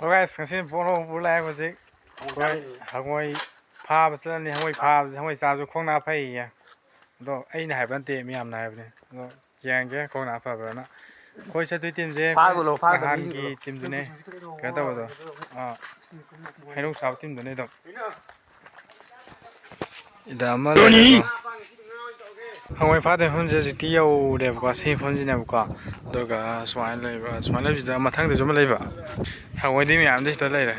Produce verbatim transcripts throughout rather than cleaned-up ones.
So guys, ꯉꯁꯤ ꯄꯣꯔꯣ ꯄꯨꯔ ꯂꯥꯛꯑꯦ ꯍꯧꯖꯤꯛ꯫ ꯑꯩꯈꯣꯏ ꯍꯪꯉꯣꯏ ꯐꯥꯕ ꯆꯠꯂꯅꯤ꯫ ꯍꯪꯉꯣꯏ ꯐꯥꯕꯁꯦ, ꯍꯪꯉꯣꯏ ꯆꯥꯕꯁꯨ ꯈꯣꯡ ꯅꯥ ꯐꯩꯌꯦ꯫ ꯑꯗꯣ ꯑꯩꯅ ꯍꯥꯏꯕ ꯅꯠꯇꯦ, ꯃꯌꯥꯝꯅ ꯍꯥꯏꯕꯅꯦ꯫ ꯑꯗꯣ ꯌꯦꯡꯒꯦ ꯈꯣꯡ ꯅꯥ ꯐꯕ꯭ꯔꯥꯅ꯫ ꯑꯩꯈꯣꯏ ꯆꯠꯇꯣꯏ ꯇꯤꯝꯁꯦ ꯐꯥꯒꯂꯣ, ꯐꯥꯒꯂꯣ, ꯅꯍꯥꯟꯒꯤ ꯃꯤꯒꯤꯗꯣ꯫ ꯇꯤꯝꯗꯨꯅꯦ꯫ ꯀꯩꯅꯣ ꯇꯧꯕꯗꯣ, ꯑꯥ, ꯍꯩꯅꯧ ꯁꯥꯕ ꯇꯤꯝꯗꯨꯅꯦ ꯑꯗꯨꯝ꯫ ꯏꯗ ꯑꯃ ꯂꯩꯔꯦꯀꯣ꯫ ꯍꯪꯉꯣꯏ ꯐꯥꯗꯣꯏ ꯃꯐꯝꯁꯦ ꯍꯧꯖꯤꯛꯇꯤ ꯌꯧꯔꯦꯕꯀꯣ, ꯁꯤ ꯃꯐꯝꯁꯤꯅꯦꯕꯀꯣ꯫ ꯑꯗꯨꯒ ꯁꯨꯃꯥꯏꯅ ꯂꯩꯕ, ꯁꯨꯃꯥꯏꯅ ꯂꯩꯕꯁꯤꯗ ꯃꯊꯪꯗꯁꯨ ꯑꯃ ꯂꯩꯕ꯫ ꯍꯪꯉꯣꯏꯗꯤ ꯃꯌꯥꯝꯗꯤ ꯁꯤꯗ ꯂꯩꯔꯦ꯫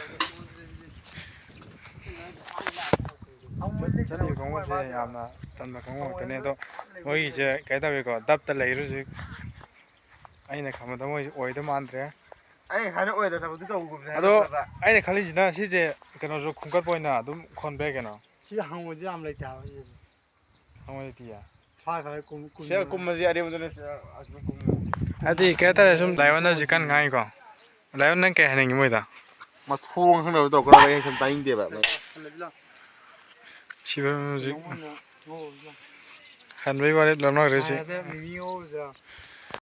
ꯆꯠꯂꯤꯕ ꯈꯣꯡꯎꯞꯁꯦ ꯌꯥꯝꯅ ꯇꯟꯕ ꯈꯣꯡꯎꯞ ꯉꯥꯛꯇꯅꯦ꯫ ꯑꯗꯣ ꯃꯣꯏꯒꯤꯁꯦ ꯀꯩ ꯇꯧꯋꯤꯀꯣ, ꯗꯞꯇ ꯂꯩꯔꯦ ꯍꯧꯖꯤꯛ꯫ ꯑꯩꯅ ꯈꯟꯕꯗ ꯃꯣꯏꯁꯦ ꯑꯣꯏꯗꯧ ꯃꯥꯟꯗ꯭ꯔꯦ꯫ ꯑꯩ ꯉꯁꯥꯏꯅ ꯑꯣꯏꯗ ꯊꯕꯛꯇꯤ ꯇꯧꯒꯨꯝꯁꯦ ꯑꯗꯣ ꯍꯥꯏꯕ꯫ ꯑꯩꯅ ꯈꯜꯂꯤꯁꯤꯅ ꯁꯤꯁꯦ ꯀꯩꯅꯣꯁꯨ ꯈꯣꯝꯒꯠꯄ ꯑꯣꯏꯅ ꯑꯗꯨꯝ ꯈꯣꯟꯕ ꯌꯥꯏ ꯀꯩꯅꯣ꯫ ꯁꯤꯗ ꯍꯪꯉꯣꯏꯗꯤ ꯌꯥꯝ ꯂꯩꯇꯦ ꯍꯥꯏꯕ ꯁꯤꯗꯗꯤ꯫ ꯍꯪꯉꯣꯏ ꯂꯩꯇꯤꯌꯦ꯫ ꯁꯥ ꯈꯔ ꯀꯨꯝ-, ꯀꯨꯝ-, ꯁꯤꯗ ꯀꯨꯝꯕꯁꯤ ꯑꯔꯦꯝꯕꯗꯅ ꯑꯁꯨꯝ ꯀꯨꯝꯃꯤ꯫ ꯍꯥꯏꯗꯤ ꯀꯩ ꯍꯥꯏꯇꯥꯔꯦ, ꯁꯨꯝ ꯂꯥꯏꯑꯣꯟꯅ ꯍꯧꯖꯤꯛ ꯀꯟꯅ ꯉꯥꯡꯉꯤꯀꯣ꯫ ꯂꯥꯏꯑꯣꯟ, ꯅꯪ ꯀꯩ ꯍꯥꯏꯅꯤꯡꯉꯤ ꯃꯣꯏꯗ? ꯃꯊꯣꯡ ꯈꯪꯗꯕ ꯇꯧꯔꯛꯀꯅꯣ, ꯑꯩ ꯁꯨꯝ ꯇꯥꯅꯤꯡꯗꯦꯕ꯫ ꯁꯤꯕ ꯍꯧꯖꯤꯛ ꯍꯟꯕꯩ ꯋꯥꯔꯦꯞ ꯂꯧꯅꯈ꯭ꯔꯦ ꯍꯧꯖꯤꯛ꯫ ꯍꯥꯏꯔꯗꯤ ꯃꯤꯃꯤ ꯉꯧꯔꯨꯁꯤꯔꯣ?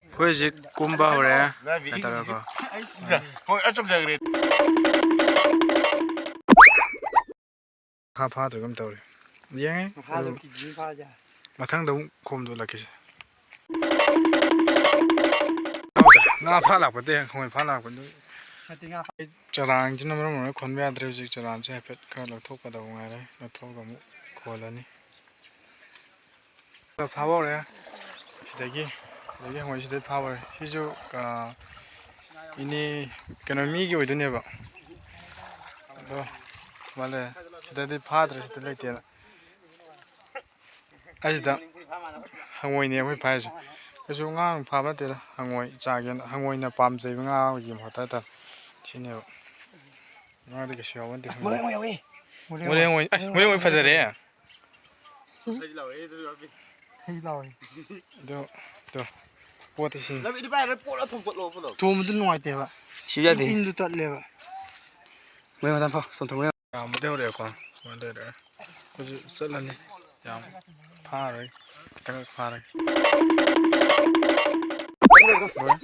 ꯑꯩꯈꯣꯏ ꯍꯧꯖꯤꯛ ꯀꯨꯝꯕ ꯍꯧꯔꯦ꯫ ꯍꯥꯏꯇꯥꯔꯦꯀꯣ꯫ ꯍꯣꯏ, ꯑꯆꯨꯝꯖꯈ꯭ꯔꯦ꯫ ꯐꯥ ꯐꯥꯗ꯭ꯔꯒꯨꯝ ꯇꯧꯔꯦ꯫ ꯌꯦꯡꯉꯦ꯫ ꯃꯈꯥꯗ ꯑꯗꯨ ꯀꯤꯖꯤ ꯑꯃ ꯐꯥꯔꯗꯤ ꯌꯥꯔꯦ꯫ ꯃꯊꯪꯗ ꯑꯃꯨꯛ ꯈꯣꯝꯗꯣꯛꯂꯛꯈꯤꯁꯦ꯫ ꯉꯥ ꯐꯥ ꯂꯥꯛꯄꯗꯤ ꯍꯪꯉꯣꯏ ꯐꯥ ꯂꯥꯛꯄꯗꯤ꯫ ꯅꯠꯇꯦ, ꯉꯥ ꯐꯥ- ꯑꯩ ꯆꯔꯥꯡꯁꯤꯅ ꯃꯔꯝ ꯑꯣꯏꯔꯒ ꯈꯣꯟꯕ ꯌꯥꯗ꯭ꯔꯦ꯫ ꯍꯧꯖꯤꯛ ꯆꯔꯥꯡꯁꯦ ꯍꯥꯏꯐꯦꯠ ꯈꯔ ꯂꯧꯊꯣꯛꯀꯗꯧꯕ ꯉꯥꯏꯔꯦ꯫ ꯂꯧꯊꯣꯛꯑꯒ ꯑꯃꯨꯛ ꯈꯣꯜꯂꯅꯤ꯫ ꯐꯥꯕ ꯍꯧꯔꯦ꯫ ꯁꯤꯗꯒꯤ, ꯁꯤꯗꯒꯤ ꯍꯪꯉꯣꯏ ꯁꯤꯗꯩ ꯐꯥꯕ ꯍꯧꯔꯦ꯫ ꯁꯤꯁꯨ, ꯑ, ꯏꯅꯦ, ꯀꯩꯅꯣ, ꯃꯤꯒꯤ ꯑꯣꯏꯗꯣꯏꯅꯦꯕ꯫ ꯑꯗꯣ ꯃꯥ ꯂꯩꯔꯦ꯫ ꯁꯤꯗꯗꯤ ꯐꯥꯗ꯭ꯔꯦ, ꯁꯤꯗ ꯂꯩꯇꯦꯅ꯫ ꯑꯁꯤꯗ ꯍꯪꯉꯣꯏꯅꯦ ꯑꯩꯈꯣꯏ ꯐꯥꯔꯤꯁꯦ꯫ ꯀꯩꯁꯨ ꯉꯥ ꯐꯥꯕ ꯅꯠꯇꯦꯗ, ꯍꯪꯉꯣꯏ ꯆꯥꯒꯦꯅ, ꯍꯪꯉꯣꯏꯅ ꯄꯥꯝꯖꯩꯕ ꯉꯥꯒꯤ ꯃꯍꯨꯠꯇ ꯍꯥꯏꯇꯥꯔꯦ꯫ ꯁꯤꯅꯦꯕ꯫ ꯉꯥꯗꯤ ꯀꯩꯁꯨ ꯌꯥꯎꯕ ꯅꯠꯇꯦ꯫ ꯃꯣꯔꯦ ꯍꯪꯉꯣꯏ ꯌꯥꯎꯋꯦ꯫ ꯃꯣꯔꯦ ꯍꯪꯉꯣꯏ, ꯑꯁ, ꯃꯣꯔꯦ ꯍꯪꯉꯣꯏ ꯐꯖꯔꯦ꯫ ꯍꯩ ꯂꯥꯎꯋꯦ꯫ ꯑꯗꯣ, ꯑꯗꯣ, ꯄꯣꯠꯇꯤ ꯁꯤꯅꯤ꯫ ꯂꯝꯕꯤꯗ ꯄꯥꯏꯔꯒ ꯄꯣꯠꯂ ꯊꯣꯡ ꯄꯣꯠꯂꯣ ꯄꯣꯠꯂꯣ꯫ ꯊꯣꯡꯕꯗꯨ ꯅꯨꯡꯉꯥꯏꯇꯦꯕ꯫ ꯁꯤꯁꯨ ꯌꯥꯗꯦ꯫ ꯏꯟ-, ꯏꯟꯗꯨ ꯇꯠꯂꯦꯕ꯫ ꯃꯣꯏ ꯃꯊꯪ ꯐꯥꯎ ꯊꯣꯡ ꯊꯣꯡ ꯌꯥꯝꯕꯗꯤ ꯍꯧꯔꯛꯑꯦꯀꯣ꯫ ꯁꯨꯃꯥꯏꯅ ꯂꯩꯔꯦ꯫ ꯑꯩꯈꯣꯏꯁꯨ ꯆꯠꯂꯅꯤ꯫ ꯌꯥꯝ ꯐꯥꯔꯣꯏ꯫ ꯈꯤꯇꯪꯈꯛ ꯐꯥꯔꯒꯦ꯫ ꯂꯣꯏꯔꯦ꯫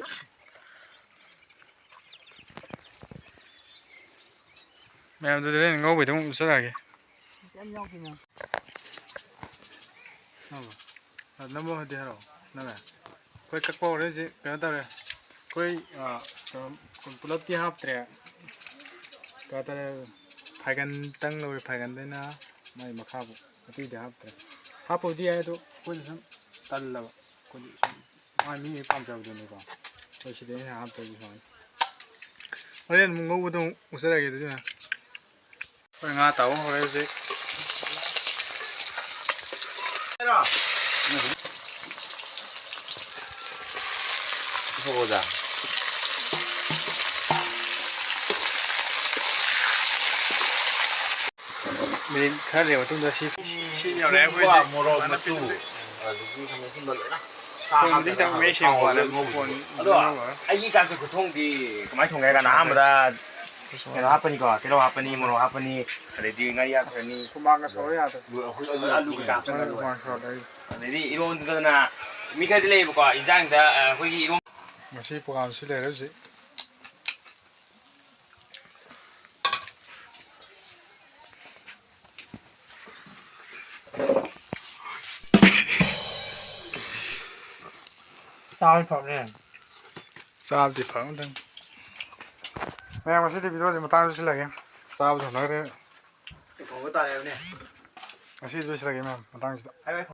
ꯃꯌꯥꯝꯗꯨꯗ ꯍꯣꯔꯦꯟ ꯉꯧꯕꯩꯗꯣ ꯑꯃꯨꯛ ꯎꯠꯆꯔꯛꯑꯒꯦ꯫ ꯀꯩꯝ ꯌꯥꯎꯗꯦ ꯃꯌꯥꯝ꯫ ꯑ, ꯅꯝꯕ ꯍꯧꯔꯗꯤ ꯍꯥꯏꯔꯛꯑꯣ꯫ ꯅꯝꯃꯦ꯫ ꯑꯩꯈꯣꯏ ꯀꯛꯄ ꯍꯧꯔꯦ ꯍꯧꯖꯤꯛ꯫ ꯀꯩꯅꯣ ꯇꯧꯔꯦ꯫ ꯑꯩꯈꯣꯏ, ꯑ, ꯀꯩꯅꯣ, ꯄꯨꯂꯞꯇꯤ ꯍꯥꯞꯇ꯭ꯔꯦ꯫ ꯀꯩ ꯍꯥꯏꯇꯥꯔꯦ, ꯐꯥꯏꯒꯟꯇꯪ ꯂꯧꯔꯦ, ꯐꯥꯏꯒꯟꯗꯩꯅ ꯃꯥꯏ ꯃꯈꯥꯕꯨ꯫ ꯑꯇꯩꯗꯤ ꯍꯥꯞꯇ꯭ꯔꯦ꯫ ꯍꯥꯞꯄꯕꯨꯗꯤ ꯌꯥꯏ, ꯑꯗꯣ ꯑꯩꯈꯣꯏꯅ ꯁꯨꯝ ꯇꯜꯂꯕ꯫ ꯑꯩꯈꯣꯏꯗꯤ ꯁꯨꯝ ꯃꯥꯏ ꯃꯤ ꯃꯤ ꯄꯥꯝꯖꯕꯗꯨꯅꯤꯀꯣ꯫ ꯑꯩꯈꯣꯏ ꯁꯤꯗꯩ ꯍꯦꯟꯅ ꯍꯥꯞꯇꯕꯗꯤ ꯁꯨꯃꯥꯏꯅ꯫ ꯍꯣꯔꯦꯟ ꯑꯃꯨꯛ ꯉꯧꯕꯗꯣ ꯑꯃꯨꯛ ꯎꯠꯆꯔꯒꯦ ꯑꯗꯨꯗꯤ꯫ ꯑꯩꯈꯣꯏ ꯉꯥ ꯇꯥꯎꯕ ꯍꯧꯔꯦ ꯍꯧꯖꯤꯛ꯫ ꯊꯣꯛꯑꯣꯗ꯫ ꯃꯤꯅꯤꯠ ꯈꯔ ꯂꯩꯔ ꯃꯇꯨꯡꯗ ꯁꯤ, ꯁꯤ ꯌꯧꯔꯛꯑꯦ ꯑꯩꯈꯣꯏ ꯍꯧꯖꯤꯛ꯫ ꯃꯣꯔꯣꯛ ꯃꯆꯨ, ꯑꯗꯒꯤ ꯈꯥꯃꯦꯟ ꯑꯁꯤꯟꯕ ꯂꯣꯏꯅ ꯁꯥ ꯐꯣꯟꯕꯨꯗꯤ ꯍꯥꯞꯇꯅ ꯈꯤꯇꯪ ꯍꯥꯟꯅ ꯃꯌꯦꯛ ꯁꯦꯡꯕ ꯊꯥꯎ ꯋꯥꯠꯂꯦ꯫ ꯂꯣꯏ ꯉꯧꯕꯤꯗꯣ꯫ ꯐꯣꯟ ꯑꯗꯣ ꯉꯧꯔꯒ꯫ ꯑꯩꯒꯤ ꯀꯥꯡꯁꯣꯏ ꯈꯨꯊꯣꯡꯗꯤ ꯀꯃꯥꯏꯅ ꯊꯣꯡꯒꯦ ꯍꯥꯏ ꯀꯥꯟꯗ ꯑꯍꯥꯟꯕꯗ ꯀꯩꯅꯣ ꯍꯥꯞꯄꯅꯤꯀꯣ, ꯇꯤꯜꯍꯧ ꯍꯥꯞꯄꯅꯤ, ꯃꯣꯔꯣꯛ ꯍꯥꯞꯄꯅꯤ, ꯑꯗꯩꯗꯤ ꯉꯥꯔꯤ ꯍꯥꯞꯈ꯭ꯔꯅꯤ꯫ ꯍꯨꯃꯥꯡꯒ ꯁꯧꯔ ꯌꯥꯗ꯭ꯔꯦ꯫ ꯑꯗꯨ ꯑꯩꯈꯣꯏ ꯑꯂꯨ ꯑꯂꯨ ꯀꯩꯀꯥ ꯍꯥꯞꯆꯜꯂ ꯂꯣꯏꯔꯦ꯫ ꯍꯨꯃꯥꯡ ꯁꯧꯔꯛꯑꯦ꯫ ꯑꯗꯩꯗꯤ ꯏꯔꯣꯟꯒꯗꯅ ꯃꯤ ꯈꯔꯗꯤ ꯂꯩꯌꯦꯕꯀꯣ, ꯏꯟꯖꯥꯡꯗ, ꯑ, ꯑꯩꯈꯣꯏꯒꯤ ꯏꯔꯣꯟ- ꯉꯁꯤ ꯄ꯭ꯔꯣꯒꯥꯝꯁꯤ ꯂꯩꯔꯦ ꯍꯧꯖꯤꯛ꯫ ꯆꯥꯕꯗꯤ ꯐꯕꯅꯦ꯫ ꯆꯥꯕꯗꯤ ꯐꯕꯅꯦ꯫ ꯃꯌꯥꯝ, ꯉꯁꯤꯗꯤ ꯚꯤꯗꯤꯑꯣꯁꯤ ꯃꯇꯥꯡꯗ ꯂꯣꯏꯁꯤꯜꯂꯒꯦ꯫ ꯆꯥꯕꯁꯨ ꯍꯧꯅꯈ꯭ꯔꯦ꯫ ꯊꯣꯡꯕ ꯇꯥꯔꯦ ꯍꯥꯏꯕꯅꯦ꯫ ꯉꯁꯤꯗꯤ ꯂꯣꯏꯁꯤꯜꯂꯒꯦ ꯃꯌꯥꯝ ꯃꯇꯥꯡꯁꯤꯗ꯫ ꯍꯥꯏ ꯍꯥꯏ꯫